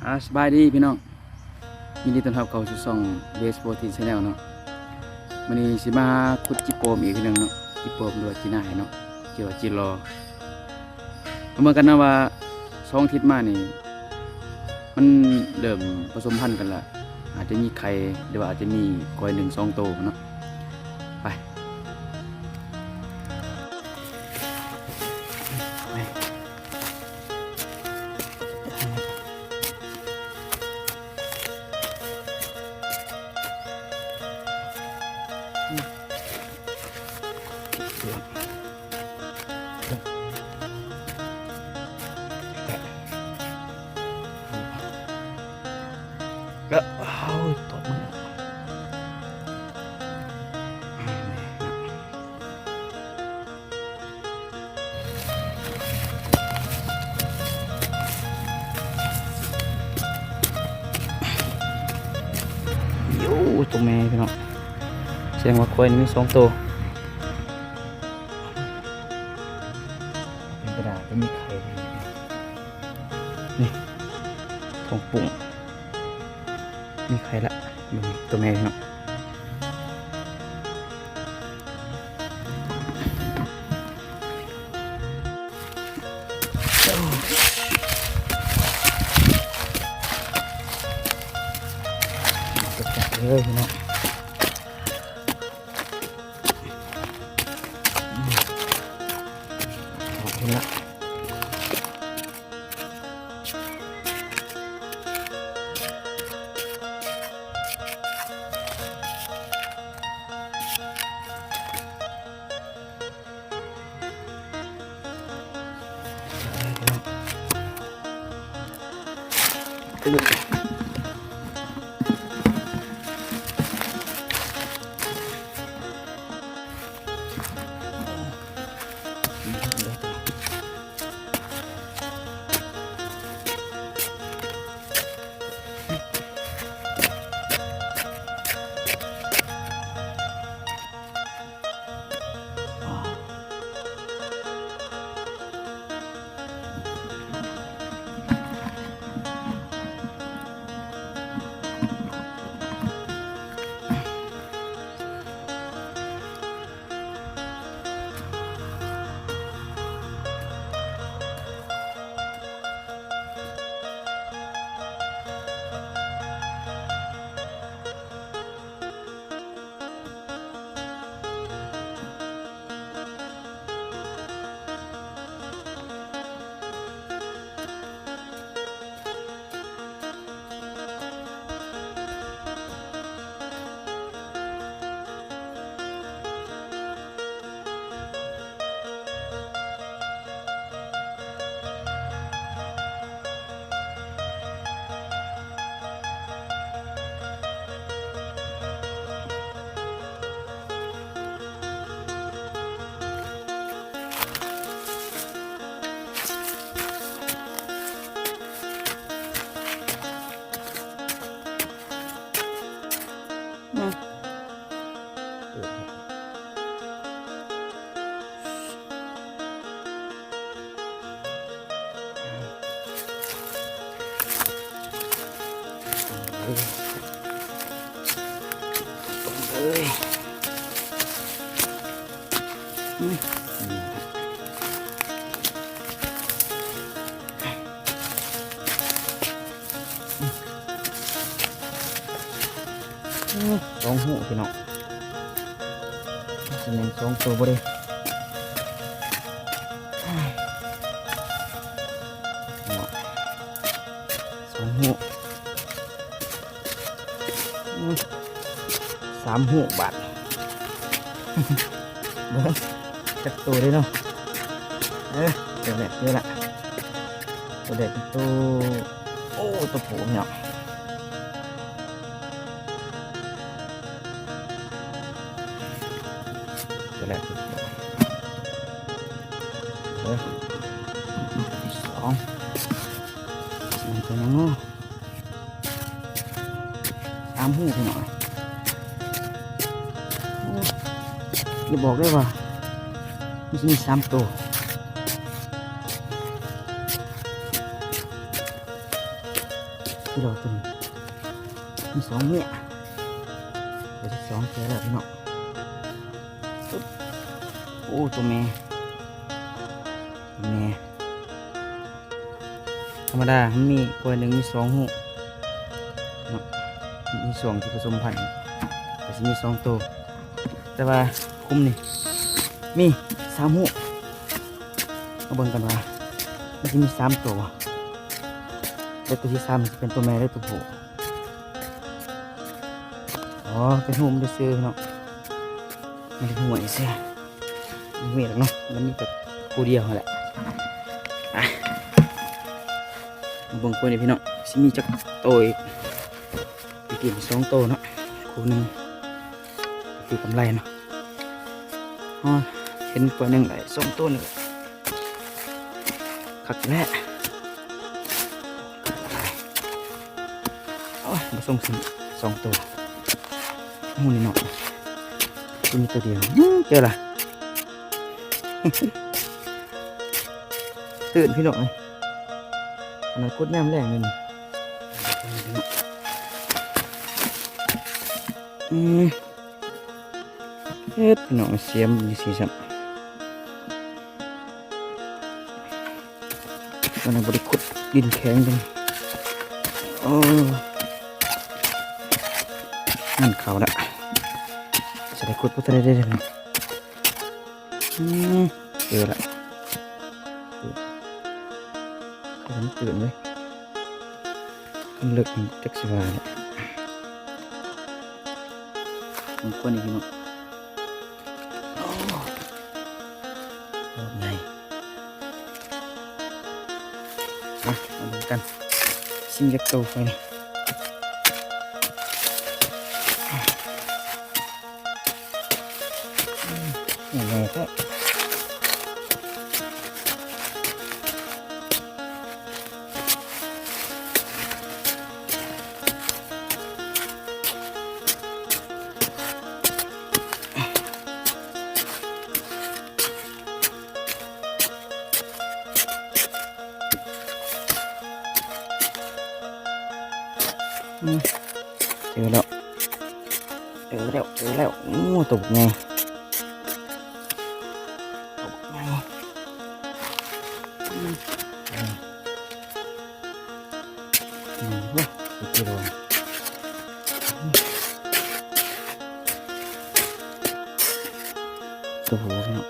ອາ ສະບາຍດີພີ່ນ້ອງ, ຍິນດີຕ້ອນຮັບເຂົ້າສູ່ຊ່ອງ ເບສໂຟທີນ ແຊນແນວເນາະ. ມື້ນີ້ຊິມາຂຸດຈີ່ໂປ່ມອີກເທື່ອໜຶ່ງເນາະ, ຈີ່ໂປ່ມ ຫຼືວ່າຈີ່ໜ້າຍເນາະ, ຫຼືວ່າຈີ່ລໍ. ເບິ່ງກັນນະວ່າສອງອາທິດມານີ້ ມັນເລີ່ມປະສົມພັນກັນລະ, ອາດຈະມີໄຂ່ ຫຼືວ່າອາດຈະມີກ້ອຍໜຶ່ງສອງໂຕເນາະ. ໄປ. ໂອ້ ໂຕແມ່ພີ່ນ້ອງ, ສະແດງວ່າຄວາຍນີ້ມີສອງໂຕ. ເປັນໄປໄດ້ ຈະມີໄຂ່. ນີ້ ທ້ອງປຸ້ງ ມີໄຂ່ລະ. ເບິ່ງໂຕແມ່ເນາະ. ເລີຍເນາະ. ອອກພຸ້ນລະ. ສອງຮູພີ່ນ້ອງ, ຊິແມ່ນສອງໂຕບໍ່ເດ? ສອງຮູ. ສາມຮູບາດ ເບິ່ງຈັກໂຕເດ້ເນາະ. ເອີ ຕົວແລກເຈີລະ ຕົວແລກເປັນໂຕ ໂອ້ ໂຕຜູ້ເນາະ. ຕົວແລກເປັນໂຕ ເອີ ຕົວທີສອງ ມັນເປັນຫຍັງເນາະ? ສາມຮູພີ່ນ້ອງ. ໂອ້ ຢ່າບອກເດີວ່າມັນຊິມີສາມໂຕ. ພີ່ນ້ອງ ໂຕນີ້ມີສອງເມຍ ໂຕທີສອງເທື່ອແລ້ວພີ່ນ້ອງ. ໂອ້ ໂຕແມ່ ໂຕແມ່ ທຳມະດາມັນມີ ກວາຍໜຶ່ງມີສອງຮູເນາະ ມີຊ່ວງທີ່ປະສົມພັນກໍຊິມີສອງໂຕ ແຕ່ວ່າຄຸ້ມນີ້ມີສາມຮູ. ມາເບິ່ງກັນວ່າມັນຊິມີສາມໂຕບໍ່ ແຕ່ໂຕທີສາມຊິເປັນໂຕແມ່ ຫຼືໂຕຜູ້. ອໍ ເປັນຮູມັນຊື່ໆເນາະ ມັນເປັນຮູມັນຊື່ ບໍ່ມີດອກເນາະ ມັນມີແຕ່ຄູ່ດຽວຫັ້ນແຫຼະ. ອ່ະ ມາເບິ່ງຄູ່ນີ້ພີ່ນ້ອງ ຊິມີຈັກໂຕອີກ ອີກສອງໂຕເນາະ ຄູ່ໜຶ່ງຄືກຳໄລເນາະ. ອໍ ເຫັນກວ່າໜຶ່ງໄດ້ສອງໂຕນີ້ ຄັກແລ້ວ. ໂອ້ຍ ມາສົ່ງສອງໂຕ ໂອ້ ນີ້ເນາະ ຄືມີໂຕດຽວ. ອືມ ເຈີລະ ຕື່ນພີ່ນ້ອງເອີຍ ຂະໜາດຂຸດຍາມແລງນີ້. ອືມ ເຮັດພີ່ນ້ອງ ສຽມຢູ່ຊີ້ຊ້ຳ ມັນບໍ່ໄດ້ຂຸດດິນແຂງເດ້. ໂອ້ ມັນເຂົ້າລະ ຊິໄດ້ຂຸດບໍ່ທັນໄດ້ເດ້. ອືມ ເຈີລະ ຄືມັນຕື່ນເວີຍ ມັນເລິກ ຈັກຊິວ່າແຫຼະ. ມັນຄວນອີກເນາະ ໂອ້ ໂຄດໃຫຍ່. ມາ ມາເບິ່ງກັນ ຊິມີຈັກໂຕໄປນີ້. ອືມ ໃຫຍ່ແທ້. ອືມ ເຈີແລ້ວ ເຈີແລ້ວ ເຈີແລ້ວ. ໂອ້ ໂຕບັກໃຫຍ່ ໂຕບັກໃຫຍ່. ອືມ ອືມ ໂອ້ ໂຕໂຕ ໂຕຜູ້ເນາະ.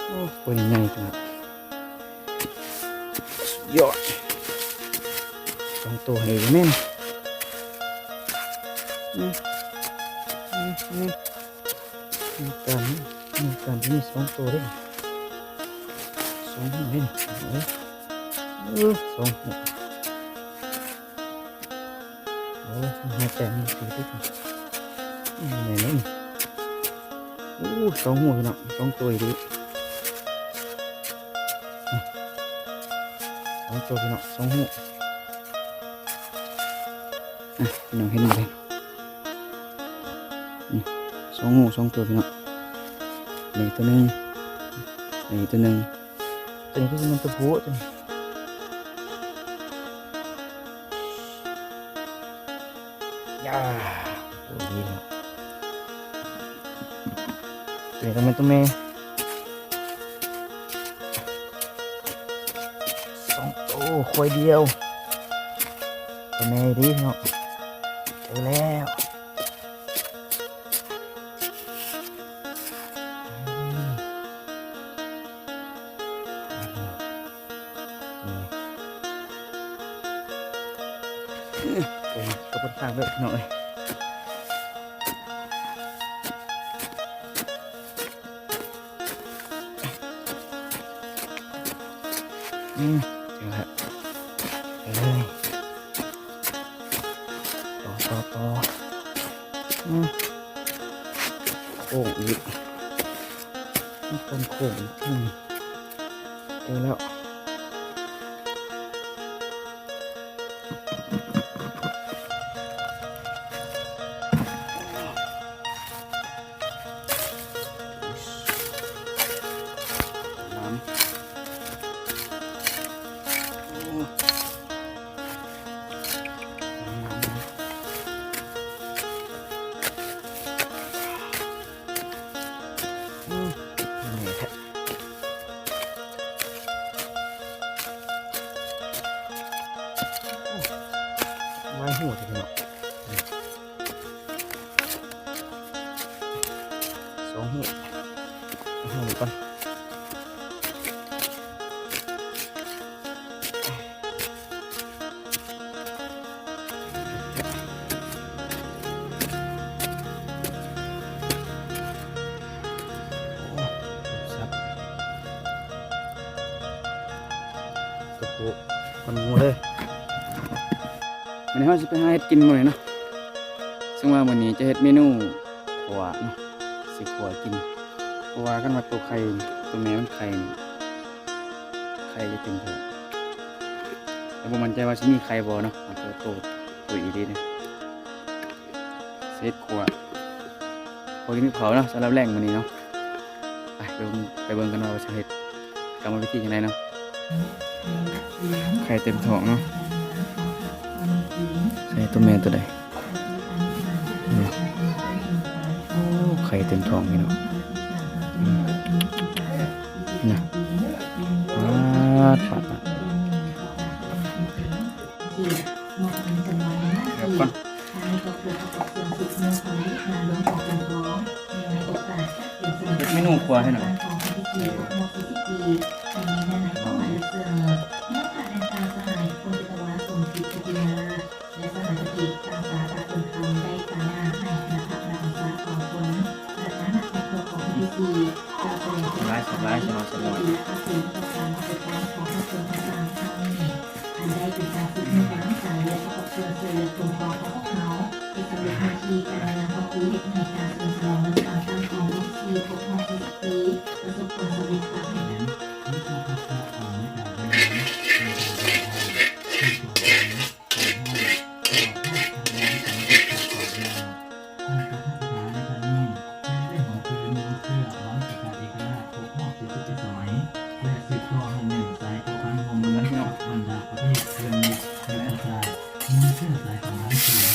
ໂອ້ ໂຕນີ້ໃຫຍ່ຂະໜາດ ສຸດຍອດ ສອງໂຕນີ້ແມ່ນ ອືມ ອືມ ອືມ ມີການ ມີການທີ່ມີສອງໂຕເດ້ ສອງຫົວເດ້ ເອີ ເອີ ສອງຫົວ. ໂອ້ ຫາຍໃຈມັນຖືກ ອືມ ແມ່ນແລ້ວນີ້ ໂອ້ ສອງຫົວພີ່ນ້ອງ ສອງໂຕອີ່ຫຼີ ສອງໂຕພີ່ນ້ອງ ສອງຫົວ ອ່ະ ພີ່ນ້ອງເຫັນບໍ່ເດ້ ນີ້ ສອງຮູ ສອງໂຕພີ່ນ້ອງ ນີ້ໂຕໜຶ່ງ ນີ້ໂຕໜຶ່ງ ໂຕນີ້ຄືຊິແມ່ນໂຕຜູ້ ໂຕນີ້ ຢາ ໂຕນີ້ເນາະ ໂຕນີ້ກໍແມ່ນໂຕແມ່ ສອງໂຕ ຄວາຍດຽວ ໂຕແມ່ອີ່ຫຼີເນາະ ເຈີແລ້ວ ອືມ ອືມ ໂອ້ຍ ຕົກຂ້ອນຂ້າງເດີພີ່ນ້ອງເອີຍ. ອືມ ເຈີແລ້ວ ເອີຍ ຕໍ່ ຕໍ່ ຕໍ່ ອືມ ໂຄ້ງອີກ ມັນໂຄ້ງອີກ ອືມ ເຈີແລ້ວ. ອືມ ແມ່ນແທ້ ໂອ້ ຫຼາຍຮູແທ້ເນາະ ສອງຮູ ເອົາຮູນີ້ກ່ອນ. ໂອ້ ສັບ ໂອ້ໂຫ ມັນງົວເລີຍ. ມື້ນີ້ເຮົາຊິໄປຫາເຮັດກິນມື້ນີ້ເນາະ ເຊິ່ງວ່າມື້ນີ້ຈະເຮັດເມນູຂົ້ວເນາະ ຊິຂົ້ວກິນ ເພາະວ່າຄັນວ່າໂຕໄຂ່ ໂຕແມ່ມັນໄຂ່ນີ້ ໄຂ່ຈະເຕັມທ້ອງ ແຕ່ບໍ່ໝັ້ນໃຈວ່າຊິມີໄຂ່ບໍ່ເນາະ ອາດຈະໂຕ ໂຕອີ່ຫຼີເດ້ ຊິເຮັດຂົ້ວ ພໍກິນກັບເຂົ້າເນາະ ສຳລັບແລງມື້ນີ້ເນາະ ໄປ ໄປເບິ່ງ ໄປເບິ່ງກັນວ່າວ່າຊິເຮັດກຳມະວິທີຈັ່ງໃດເນາະ ໄຂ່ເຕັມທ້ອງເນາະ ໃສ່ໂຕແມ່ໂຕໃດ. ໂອ້ ໄຂ່ເຕັມທ້ອງພີ່ນ້ອງ ອືມ ນະ ປາດ ປາດ ປາດ ເດີກ່ອນ ເຮັດເມນູຂົ້ວໃຫ້ໜ້ອຍ ແລະສະຫະສະຕິການສາປາຊົນໄດ້ປະນາມໃຫ້ຄະນະພັກນັກສຶກສາສອງຄົນ ພະນັກງານນັກທ່ອງທ່ຽວຂອງ ພີທີຊີ ກ່າວສະແດງຄວາມດີແລະພາກພູມໃຈຕໍ່ການປະຕິບັດຂອງພາກສ່ວນຕ່າງໆ ທັງນີ້ ອັນໄດ້ເປັນການຝຶກໃຫ້ກຳລັງໃຈ ແລະ ປະກອບສ່ວນຊ່ວຍເຫຼືອຄຸ້ມຄອງຂອງພວກເຮົາ ໃຫ້ສຳເລັດໜ້າທີ່ການນຳພາຄູ ເຮັດໃຫ້ການສະເຫຼີມສະຫຼອງວັນສ້າງຕັ້ງຂອງ ພີທີຊີ ຄົບຮອບສີ່ສິບປີ ປະສົບຜົນສຳເລັດຕາມແຜນ. ທ່ານປະທານສະພາໃນຄັ້ງນີ້ ແລະ ໄດ້ຫອມຄືນເຊື່ອວັນປະກາດເອກະລາດຄົບຮອບສີ່ສິບເຈັດສະໄໝ ແລະ ສືບຕໍ່ໃຫ້ແໜ້ນສາຍພົວພັນຮ່ວມມືກັບບັນດາປະເທດເພື່ອນມິດ ແລະ ປະຊາຊາດ ເນື່ອງເຊື່ອສາຍສຳພັນທີ່ ເອີ.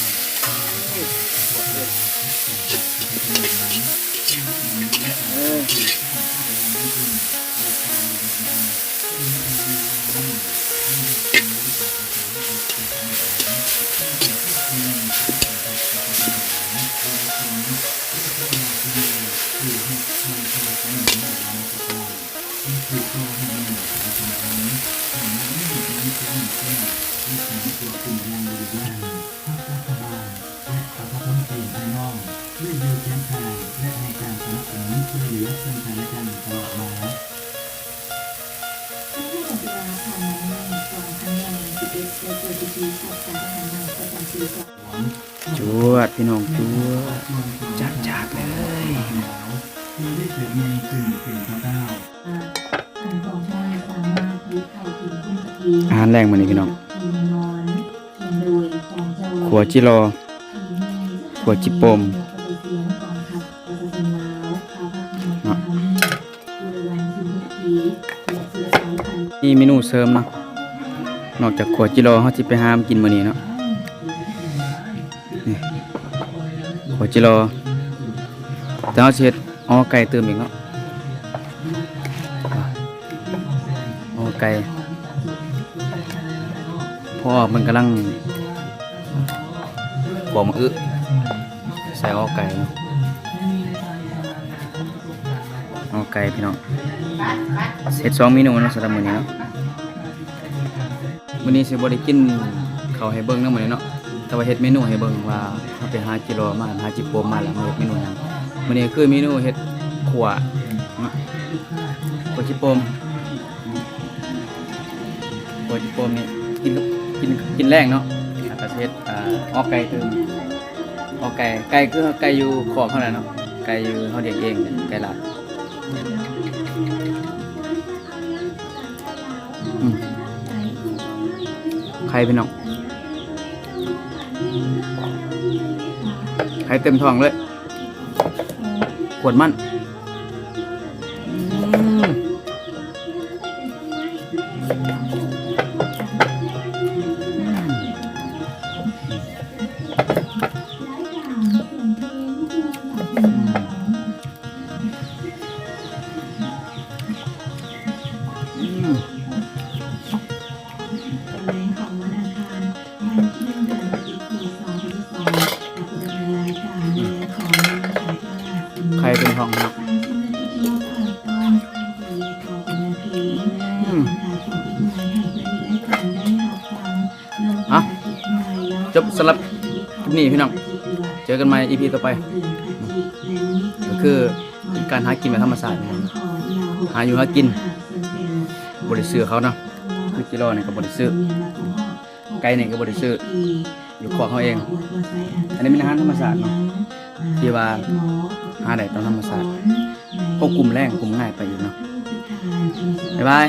ພາກລັດຖະບານ ແລະ ປະຊາຊົນເປັ ນ້ອງ ທີ່ຢູ່ຄຽງຂ້າງ ແລະ ໃຫ້ການສະໜັບສະໜູນຊ່ວຍເຫຼືອເຊິ່ງກັນແລະກັນຕະຫຼອດມາ. ໃນເດືອນຕຸລາຜ່ານມານີ້ ສອງພັນຊາວເອັດ ໄດ້ເກີດພິທີຂອບຕາທະຫານໃໝ່ປະຈຳປີສອງ ຈວດ ພີ່ນ້ອງ ຈວດ ຈາກໆ ເລີຍ. ອາຫານແລງມື້ນີ້ ພີ່ນ້ອງ ຂົ້ວຈິລໍ ຂົ້ວຈິໂປ່ມເນາະ. ມີເມນູເສີມເນາະ ນອກຈາກຂົ້ວຈິລໍ ເຮົາຊິໄປຫາມາກິນມື້ນີ້ເນາະ. ນີ້ ຂົ້ວຈິລໍ ແຕ່ເຮົາຊິເຮັດ ອໍໄກ່ຕື່ມອີກເນາະ ອໍໄກ່. ພໍ່ເພິ່ນກຳລັງປອກໝາກອຶ ໃສ່ອໍໄກ່ເນາະ ອໍໄກ່ ພີ່ນ້ອງ. ເຮັດສອງເມນູເນາະ ສຳລັບມື້ນີ້ເນາະ. ມື້ນີ້ຊິບໍ່ໄດ້ກິນເຂົ້າໃຫ້ເບິ່ງເນາະມື້ນີ້ເນາະ ແຕ່ວ່າເຮັດເມນູໃຫ້ເບິ່ງວ່າເຮົາໄປຫາຈິລໍມາ ຫາຈິໂປ່ມມາ ແລ້ວມາເຮັດເມນູຫຍັງ. ມື້ນີ້ຄືເມນູເຮັດຂົ້ວເນາະ ຂົ້ວຈິໂປ່ມ ຂົ້ວຈິໂປ່ມນີ້ກິນກັບ ກິນ ກິນແລງເນາະ. ແລ້ວກໍຊິເຮັດ ອ່າ ອໍໄກ່ຕື່ມ ອໍໄກ່ ໄກ່ຄືໄກ່ຢູ່ຄອກເຮົາແຫຼະເນາະ ໄກ່ຢູ່ເຮົາລ້ຽງເອງ ໄກ່ລາດ. ອືມ ໄຂ່ ພີ່ນ້ອງ ໄຂ່ເຕັມທ້ອງເລີຍ ຂວດມັນ. ອືມ ອືມ ໄຂ່ເຕັມທ້ອງເນາະ. ອືມ ເອົາ ຈົບສຳລັບຄລິບນີ້ ພີ່ນ້ອງ ເຈີກັນໃໝ່ອີພີຕໍ່ໄປ ກໍຄືເປັນການຫາກິນແບບທຳມະຊາດ ພີ່ນ້ອງ ຫາຢູ່ຫາກິນ ບໍ່ໄດ້ຊື້ເຂົາເນາະ. ຄືຈິລໍນີ້ກໍບໍ່ໄດ້ຊື້ ໄກ່ນີ້ກໍບໍ່ໄດ້ຊື້ ຢູ່ຄອກເຮົາເອງ. ອັນນີ້ແມ່ນອາຫານທຳມະຊາດເນາະ ທີ່ວ່າຫາໄດ້ຕາມທຳມະຊາດ. ໂອ້ ກຸ້ມແລງ ກຸ້ມງ່າຍໄປອີກເນາະ. ບາຍບາຍ.